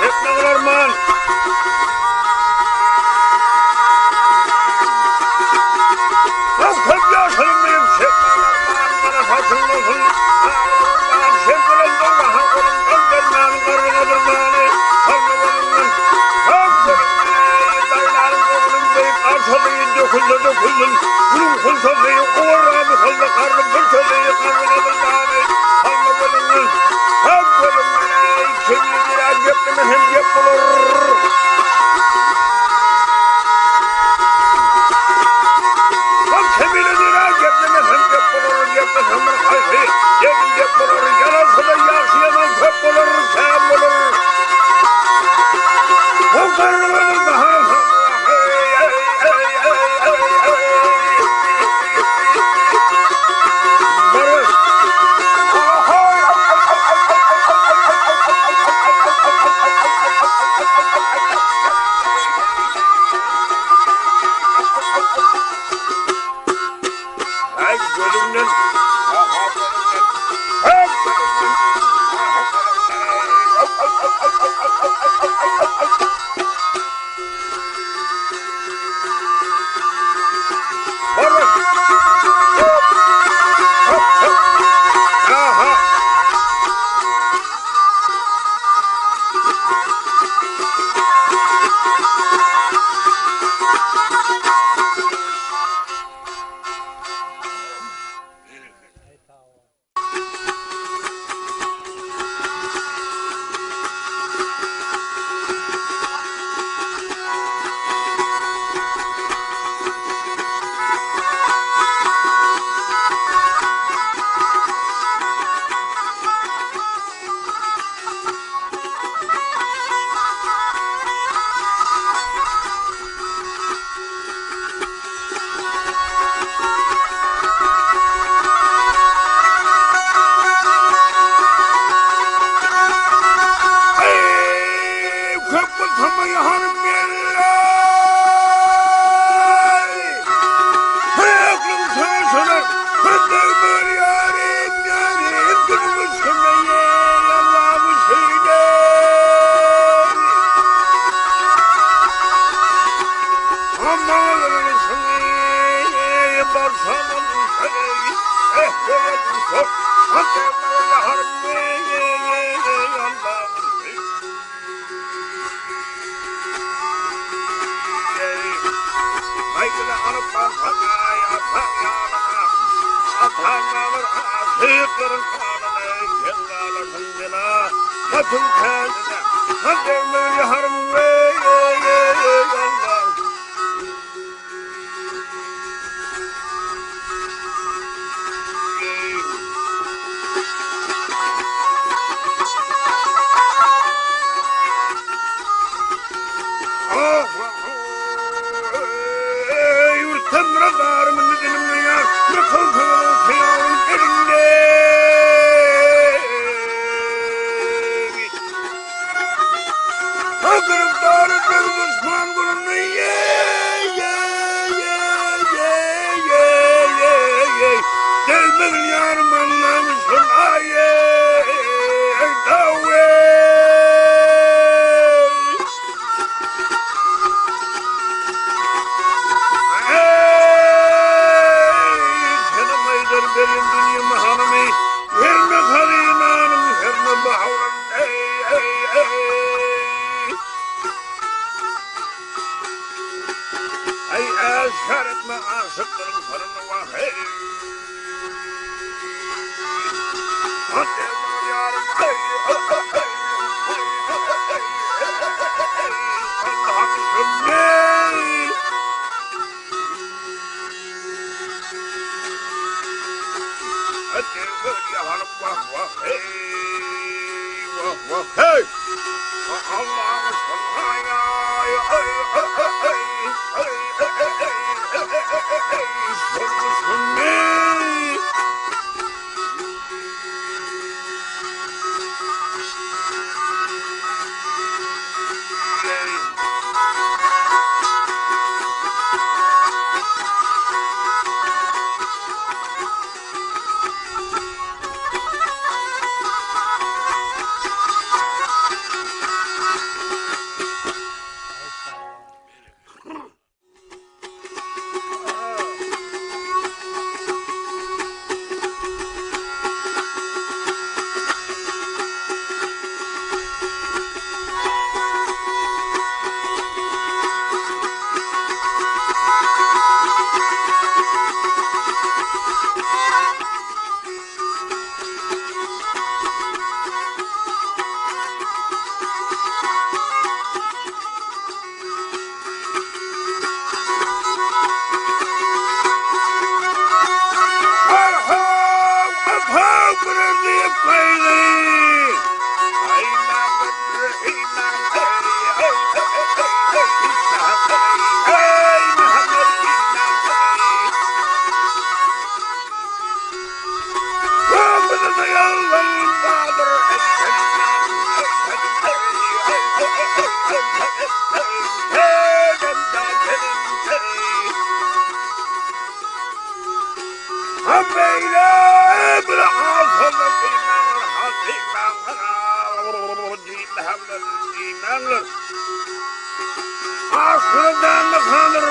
çekme bolarman. Haw köp ýaşadyň diýip çekme bolarman. Gara saçyň bolsun. Şem bilen dowzaha golundan bermän garryňa durmany. Salma gözüňden. Haw gözüňden. Daýlaryň ogluň beýik arşady dökülse dökülsin. Gülüň hunçasy owarra bukuldy garry bir sözi garryňa durmany. Salma gözüňden. Haw gözüňden. Kemine diýýän gepleme hem gep bolar. Haw kemine diýýän gepleme hem gep bolar. Geplesem bir haýsy derdim dep bolar. Ýalansa-da ýagşy ýaman köp bolar, kän bolar. Haw garrylaryň bahasy. Diňläňler. Aşyra dände halyr.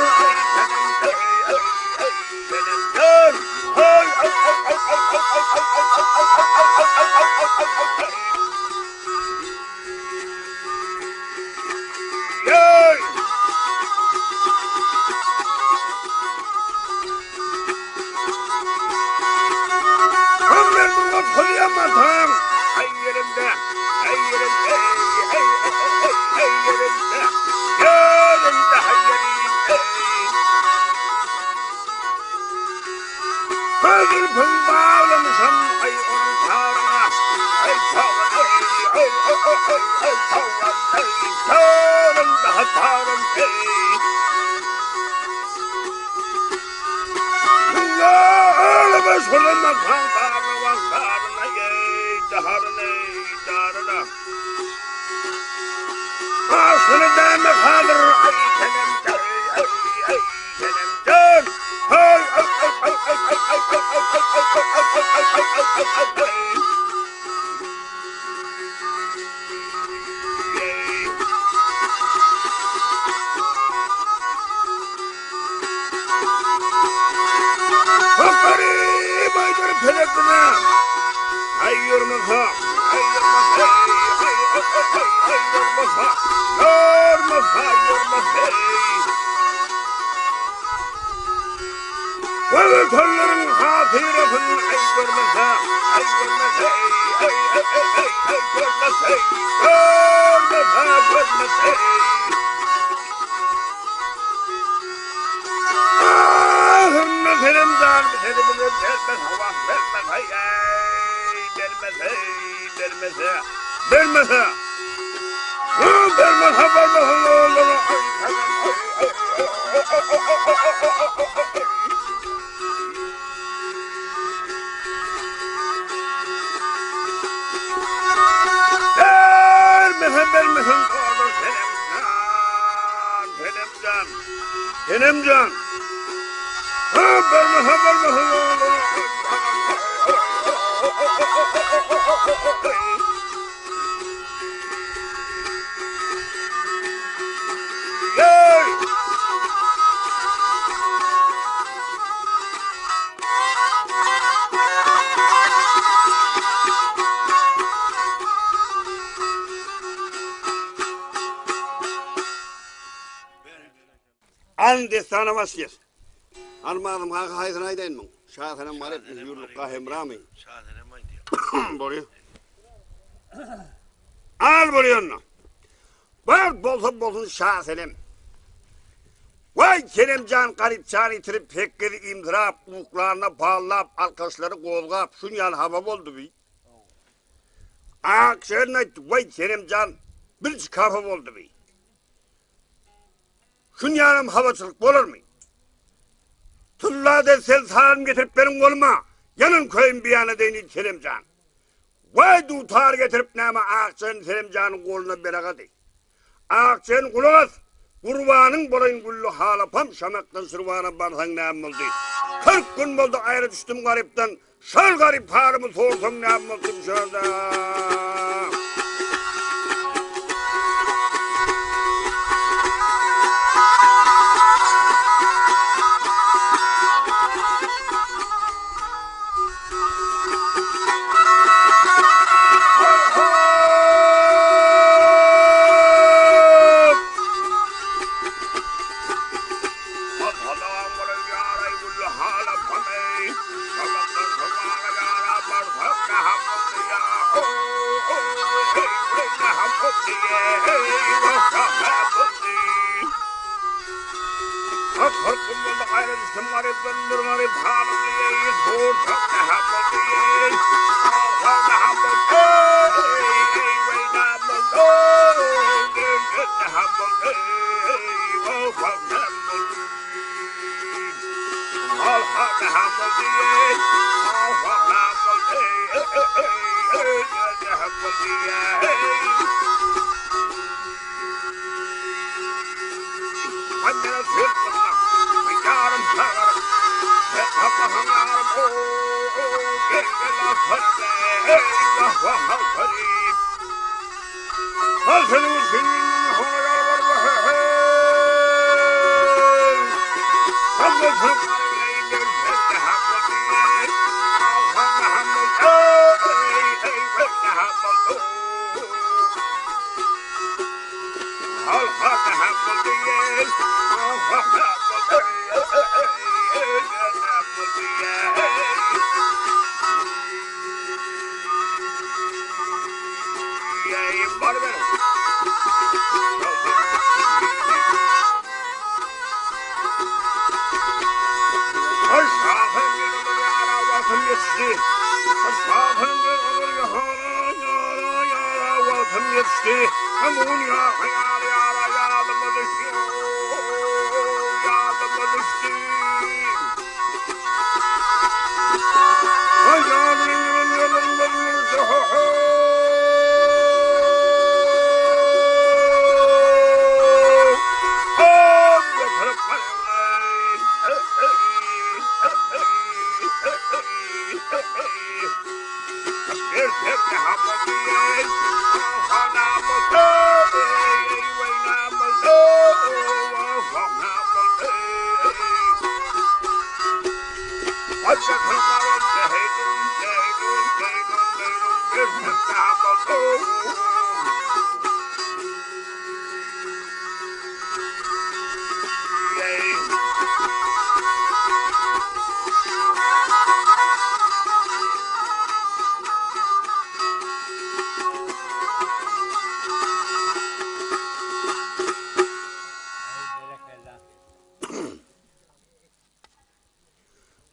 Alyn dessana başlaýas. Almazym kaka haýsyny aýdaýyn muň? Şasenem Garyp Ýurlukga Hemramy? Şasenem aýdýar. Bolýa. Al bolýa onda. Bar bolsa bolsun Şasenem. Waý Senemjan Garypjany ýitirip hekgezi ymzyrap, uklanyna pallap, alkaşlary gozgap, şun ýaly haba boldy bi. Ak şerin aýtdy, waý Senemjan bilçik hapa boldy bi. Şun ýalam habaçylyk bolarmy? Tylla desel sarym getirip beriň goluma, ýanan köýüm biýan edeýin diýdi Senemjan. Waý dutar getirip näme Akjen Senemjanyň goluna beregady. Akjen gulak as, gurbanyň bolaýyn gülli halapam Şamakdan Şirwana barsaň näme boldy? 40 gün boldy aýra düşdüm garypdan, Şol garyp halymy sorsaň näme bolsun şurada?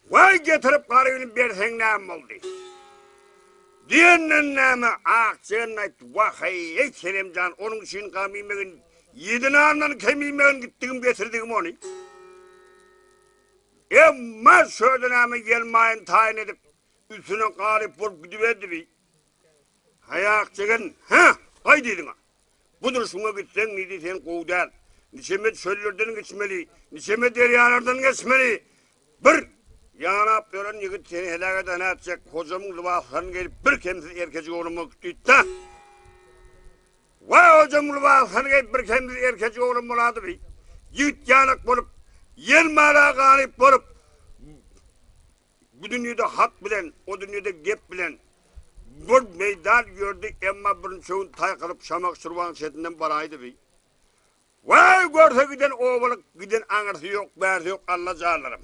Waý getirip garyny berseň näme boldy? Diýenden näme Akjigin aýtdy, Wah-eý, Senem jan, onuň üçin gam iýmegin, ýedi nandan kem iýmegin gitdigim getirdigim ony. Emma şöde näme ýelmaýyny taýyn edip, üstüne garyp bolup gidiberdi bi. Haý Akjigin, hä, gaý diýdiň-a. Bu durşuňa gitseň diýdi, sen gowy däl. Niçeme çöllerden geçmeli, niçeme derýalardan geçmeli. Bir ýanap ýören ýigit seni heläk eden ätjek, hojamyň lybaslaryny geýip bir kemsiz erkejik oglan bolup diýdi-de. Waý, hojamyň lybaslaryny geýip bir kemsiz erkejik oglan bolady bi. Ýigit ýanak bolup, ýelmala garyp bolup, Bu dünýede hat bilen, o dünýede gep bilen bir meýdan ýördi, emma birinji gün taýkalyp Şamak şirwan çetinden baraýdy bi. Waý, görse giden obalyk, giden aňyrsy ýok, bärsi ýok, Alla janlarym.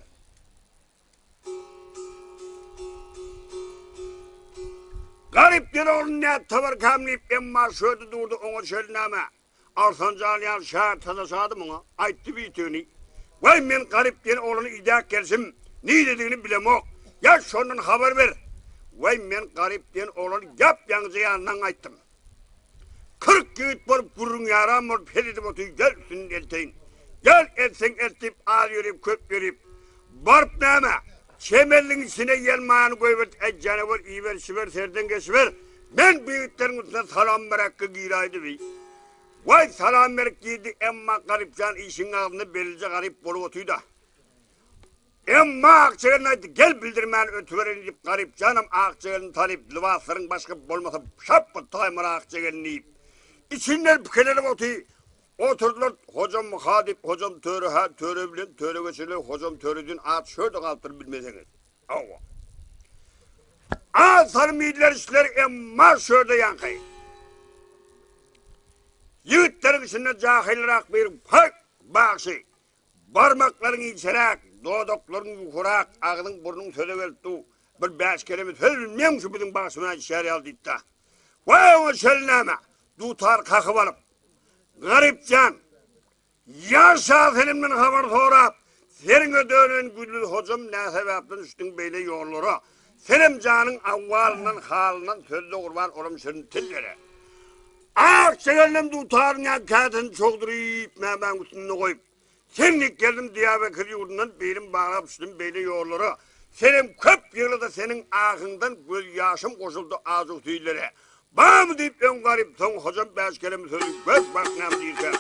Garyp diýen ogluny nädip tabarkam diýip, emma şödi durdy oňa çelnäme. Arslan jan ýaly şäher tazaşady muňa, aýtdy bitigini. Waý, men Garyp diýen oglany idäp gelşim, niredigini bilemok. Ýa şondan habar ber. Waý, men Garyp diýen oglany ýap-ýaňyja ýanyndan gaýtdym. 40 ýigit bolup gürrüň ýaran bolup hezil edip otyr, gel üstünden elteýin. Gel, eltseň elt diýip, az ýörip, köp ýörip, baryp näme, çemenligiň içine ýelmaýany goýberdi, äý, janawer, iýiber, içiber, serden geçiber. Men bu ýigitleriň üstüne salam berekge giräýdi bi. Waý, salam berip girdi, emma Garypjan işigiň agzynda belije garyp bolup otyda. Emma Akjagelin aýtdy, gel bildirmän ötübereýin diýip, Garypjanam Akjagelini talyp, lybaslaryň başga bolmasa şapba taýmar Akjagelin diýip, içinden pikilenip oty. Oturdylar, Hojam ha diýip, Hojam Töre hä, Töre bilen Töre geçirler, Hojam Töreden at şöde galypdyr bilmeseňiz. Hawa. Az salym iýdiler-içdiler, emma şörde ýaňky. Ýigitleriň içinde jahylrak biri, Haý, bagşy, barmaklaryň inçeräk, dodaklaryň ýukarak, agzyň-burnuň söze gelip dur, bir bäş keleme söz bilmeýäň şu biziň bagşymyz aýdyşýar ýaly diýdi-de. Waý, oňa şel näme, dutar kakyp alyp, Garyp jan, Ýa Şasenemden habar sorap, Seriňe dönen Güllül hojam nä sebäpden düşdüň beýle ýollara? Senem janyň awwalyndan, halyndan sözle gurban olam şirin tillere. Ak çegenlem dutaryň ýa kädisini çogduryp, mämäň üstünde goýup, Sen dik geldim Diýarbekir ýurdundan bilim baglap düşdüm beýle ýollara. Senem köp ýyglada seniň ahyňdan göz ýaşym goşuldy azuw sillere. Barmy diýip öň garyp, soň hojam bäşkelem sözi göz baknam diýse.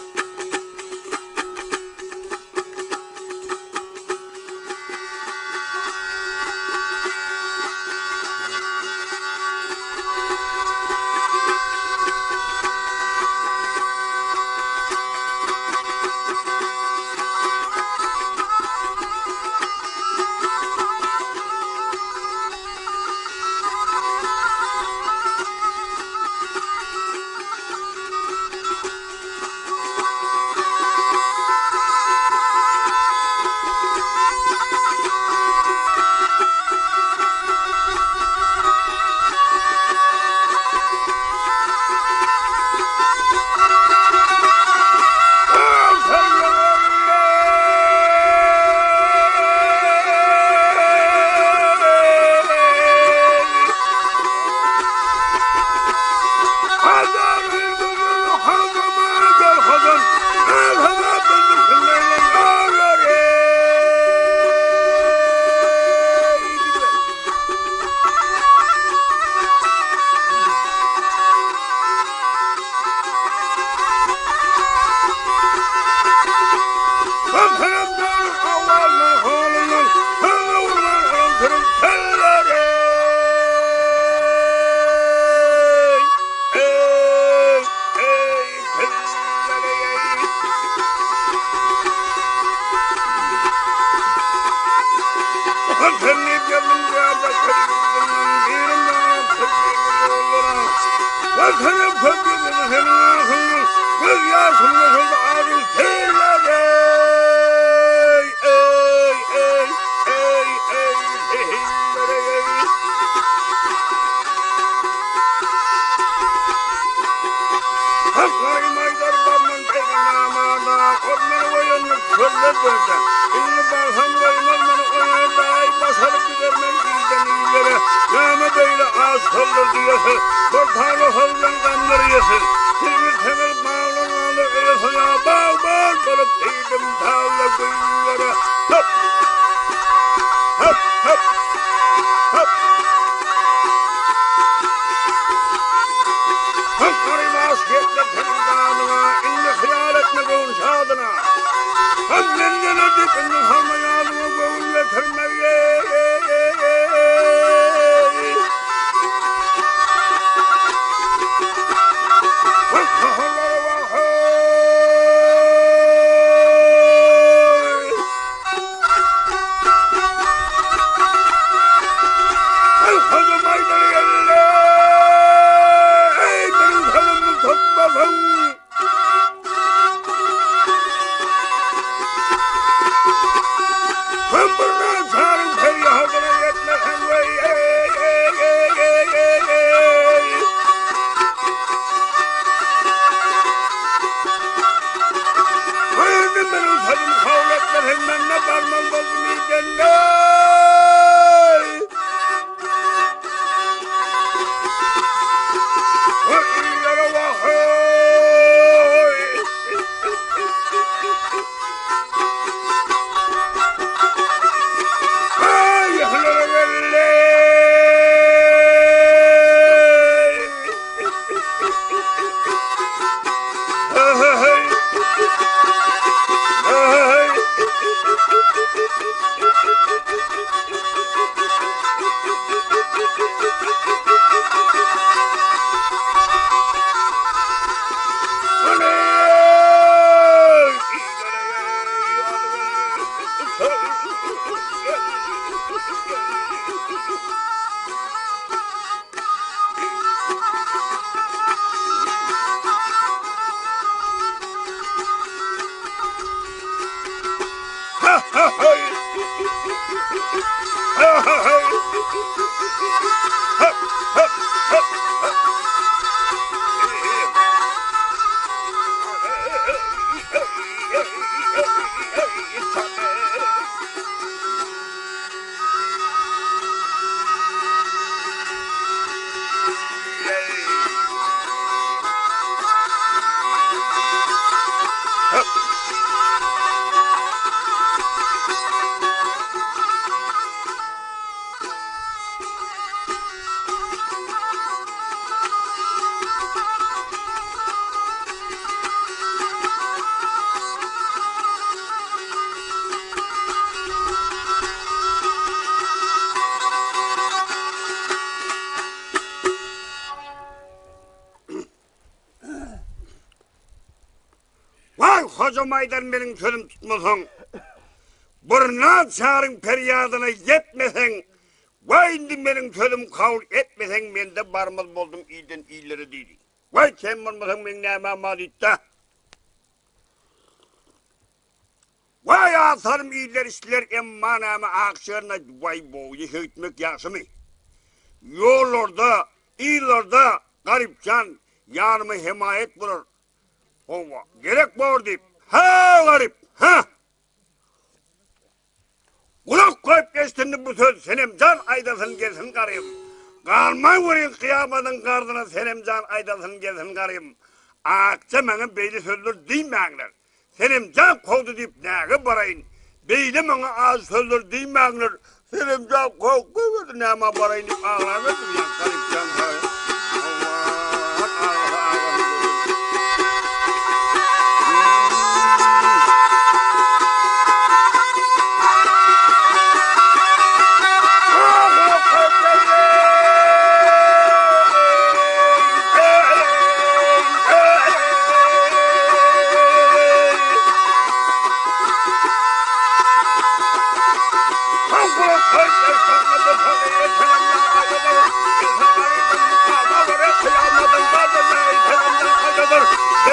Ertenem köp ýüzüni seniň ahyňdan, Göz ýaşym goşuldy ajy sillere. Eý, eý, eý, eý, eý, sillere, eý. Hak garym aýdar barman peýgamana, Ol meni goýandyr çölde dölde. Indi barsam goýmaz meni o ýerde, Aý, basaryp gider men ilden illere. Näme beýle aç sözler diýesiz, Bir sany söz bilen gamlar iýesiz. Siz bilseňiz baglan galar eýesi, Ýa bagban bolup diýdim taze güllere. Hop! Hop, hop! Hop! Hak garym aş ýetmez seniň dadyňa, Indi hyýal etme göwün şadyna. Hem men geler diýip indi salma ýadyňa göwün getirme eý. Hak saharlara wah-eý. Eý sözüm aýdar geldi, eý meniň sözümi tutmasaň. Sen bir naçaryň perýadyna ýetmeseň weý eý eý eý eý eý eý. Indi meniň sözümi kabul etmeseň men-de barmaly boldum irden-de. Illere wah-eý! Aý, ýykylara geldi! Hey! Hey! Waý, Hojam aýdan meniň sözüm tutmasaň, bir naçaryň perýadyna ýetmeseň, waý indi meniň sözüm kabul etmeseň mende barmaz boldum ilden illere diýdi. Waý sen bolmasaň meň nämäm bar diýdi-de. Waý az salym iller içdiler emma näme ak şerini aýtdy waý bogny söýtmek ýagşymy. Ýollarda, yzlarda Garypjan ýanyma hemaýat bolar. Howwa, gerek bor diýip. Hä Garyp, hä! Gulak goýup eşdindi bu söz Senemjan aýdasyn gelsin garym. Galmaý welin kyýamadyň gardyna Senemjan aýdasyn gelsin garym. Akja maňa beýle sözler diýmäňler. Senemjan kowdy diýip näge baraýyn. Beýle maňa ajy sözler diýmäňler. Senemjan kowup goýberdi nämä baraýyn diýip aglaberdim ýa Garypjan haý. Aglasa aglasyn görelim.